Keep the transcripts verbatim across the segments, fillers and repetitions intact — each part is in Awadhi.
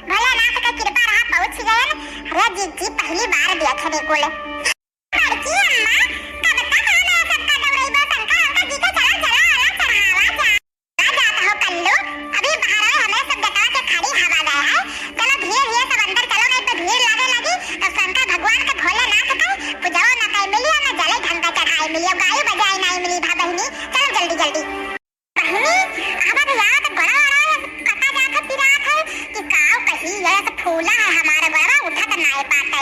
भोलेनाथ के कृपा रहा, पहुँच गयन। अरे जिज्जी, पहली बार देखे रे कुल। बड़की अम्मा, कब तक हमें सबका दौड़ैबो? शंकर, शंकर जी के चला, चला, वाला चढ़ावा जा। आ जात हो कल्लू, अभी बाहर आए, हमरे सब बेटवा के खाली हवा गए है। चलो धीरे धीरे सब अंदर चलो, नहीं तो भीड़ लागे लगी, तो शंकर भगवान के, भोलेनाथ के पूजवा न कई मिली, और न जले ढंग का चढ़ाई मिली, और गाई बजाई नहीं मिली भा बहिनी। चलो जल्दी जल्दी। बहिनी, अब याद बड़ा बड़ा कटा जात है, पिरात है कि काव कही, ये तो फूला है हमारे बड़ा, उठा तो नाए पाते।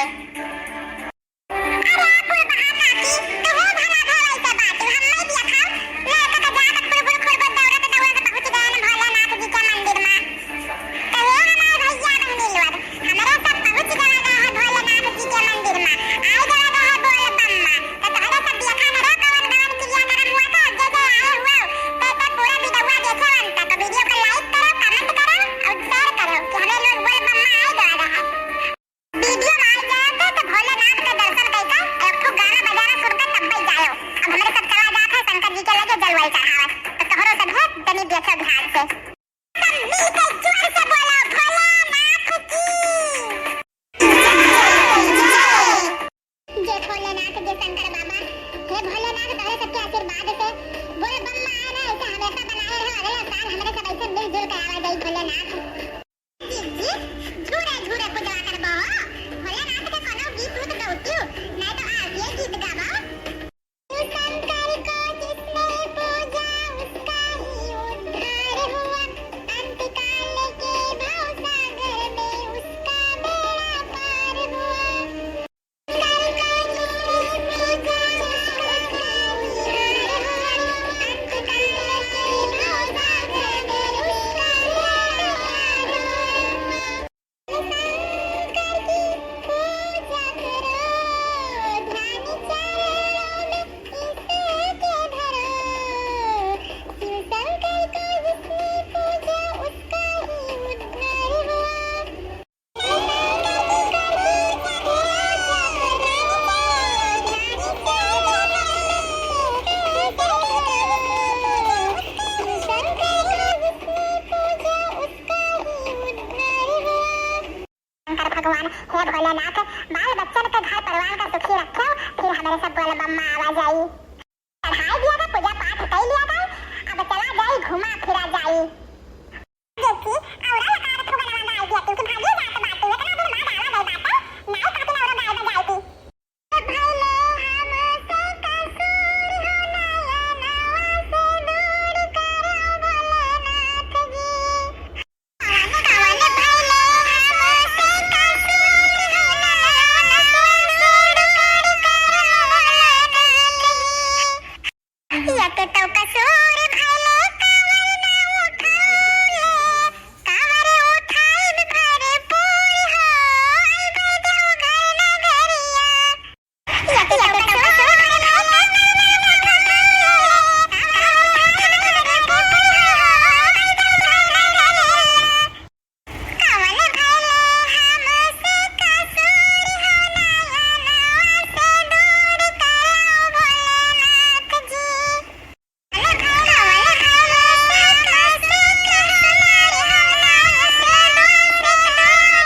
अरे आप कोई बहा काकी, तू भला भला ऐसे बात, हम नहीं दिया खाओ, लड़का का जात खुरबुर खुरबुर दौड़त दौड़त पहुँच गए न भोलेनाथ जी के मंदिर में। तो ये हमारे भैया बहिनी लोग, हमरे सब पहुँच गए रहे हैं भोलेनाथ जी के मंदिर में। आए गए रहे हैं बोल बम्मा। तो तोहरे सब देखा न रहो कवन कवन चिड़िया गरम हुआ था, और जे जे आए हुआ, तो, तो पूरा वीडियोवा देखे अंत तक। वीडियो को like करो, comment करो और share करो कि हमें लोग बोल बम्मा आए गए रहे। वीडियो में आए जाए तो, तो भोलेनाथ के दर्शन कइके एक ठो गाना बजाना सुन के तब जाओ। अब हमरे सब चला जात है शंकर जी के लगे जलवा चढ़ावे। तो तोहरो सब है, तनी देखो ध्यान से। सब मिल के जोर से बोलो, भोलेनाथ की जय। भोलेनाथ, जय शंकर बाबा। हे भोलेनाथ, तोहरे सबके आशीर्वाद से बोल बम में आए ना, ऐसे हमेशा बनाए रहो। अगला साल हमरे सब ऐसे मिलजुल के आवा जाई भोलेनाथ। जी, जी, झूरे झूरे पूजा करबो। भोलेनाथ के कोनो गीत उत गौतियो, नहीं तो आज ये गीत गाबो। शंकर को जिसने पूजा उसका ही उद्धार हुआ, अंतकाल के भवसागर में उसका बेड़ा पार हुआ। शंकर को जिसने पूजा उसका ही उद्धार हुआ, अंतकाल के भवसागर में उसका बेड़ा पार हुआ। शंकर की पूजा करो, ध्यान चरणों में ईश्वर के धरो। शिव शंकर को जिसने पूजा, उसका ही उद्धार हुआ। शंकर की पूजा करो, ध्यान चरणों में ईश्वर के धरो। शिव शंकर को जिसने पूजा, उसका ही उद्धार हुआ। शंकर भगवान, हे भोलेनाथ, बाल बच्चन के घर परिवार का सुखी रखो, फिर हमरे सब बोल बम में आवा जाई। चढ़ाई दिया गया, पूजा पाठ कई लिया गया, अब चला जाई, घूमा फिरा जाई। देखी, औरा एक आध ठो गनवा गाई दिया, क्योंकि भागिए जात बाटे, इतना दिन बाद आवा गई बाटे, नाई कहती औरा गाए बजाए दी। भइले हमसे कसूर हो, नयनवा से दूर करो भोलेनाथ जी। कवन भइले हमसे कसूर हो, नयनवा से दूर करो भोलेनाथ जी। एक तो कसूर भइले कांवर ना उठौले, कांवर उठाइब भरपूर हो, अइबे देवघर नगरिया। एक तो कसूर भइले कांवर ना उठौले, कांवर उठाइब भरपूर हो, अइबे देवघर नगरिया। कवन भइले हमसे कसूर हो, नयनवा से दूर करो भोलेनाथ जी। कवन भइले हमसे कसूर हो, नयनवा से दूर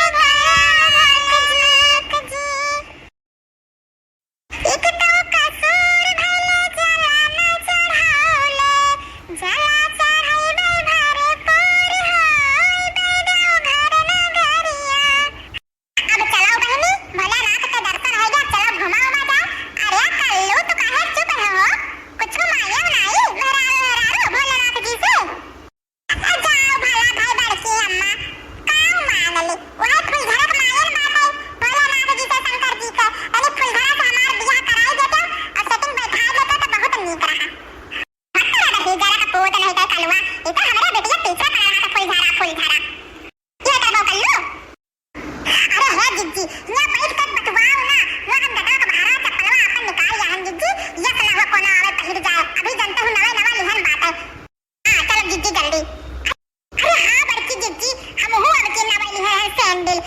करो भोलेनाथ जी। एक तो कसूर भइले जला न चढ़ौले, जला चढ़ैबै भरपूर हो, अइबै देवघर नगरिया। अब चलो बहिनी, भोलेनाथ के दर्शन होइ गया, चलो घुमाओ बाजार। अरे कल्लू, तू काहे चुप है हो? कुछ मांगे नाई, मेहरारू, मेहरारू भोलेनाथ जी से। ए, जाओ भला भाई बड़की अम्मा, का मांग ली? वही फुलझरा के मांगन बाटे, भोलेनाथ जी से, शंकर जी से। तनी फुलझरा से हमार बियाह कराई देते और setting बैठाई देते तो बहुत नीक रहा। हट रे बही, जरा का पूत नहीं तो कलुआ, ई तो हमरे बेटिया पीछे पड़ रहा था, फुलझरा, फुलझरा। ये करबो कल्लू। अरे हे जिज्जी, यहाँ बैठ कर बतवाओ ना, यहाँ हम गदवा का भारा चप्पलवा अपन निकाल यहाँ जिज्जी, ये सलाह कोनो आवे पहिर जाए, अभी जनते हूँ नवे नवा लिहन बाटे। हाँ, चलो जिज्जी जल्दी। अरे हाँ बड़की जिज्जी, हमहू अब के नवैली है सैंडल।